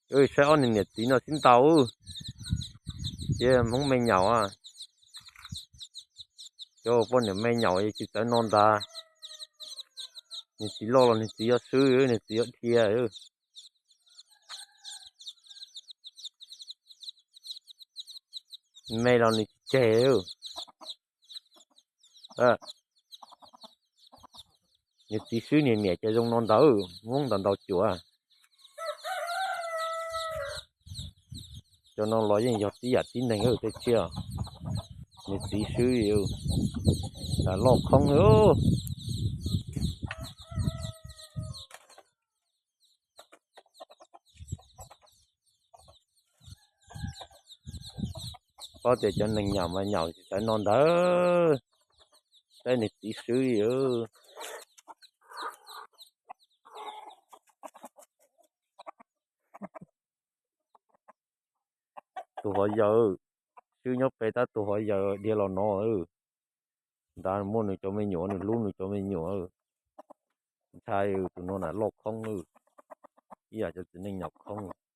Saib ob niag niam txiv no sib ntaus. Ces Hmoob me nyuam, cov poj niam me nyuam tsis txawv no ntag. Niag txiv loj los niag txiv yuav swb, niag txiv yuav dhia. Me los nws tsis tseg. Niag txiv swb niag niam ces zoo no ntawd, muab ntau ntau cuam. Cov no los yeej yog tib yam tib neeg tej tsiaj. Niag txiv swb, loj khoob. Paub tias cov neeg nyaum mas nyaum tsis txawv no ntawd. Saib niag txiv swb. Tus hov yawg, swb nyob pem tab tus hov yawg dhia los no. Ntawd muaj nws cov me nyuam, nws hlub nws cov me nyuam. Ntshai tus no na loj khoob, ib yam cov txiv neej nyaum khoob.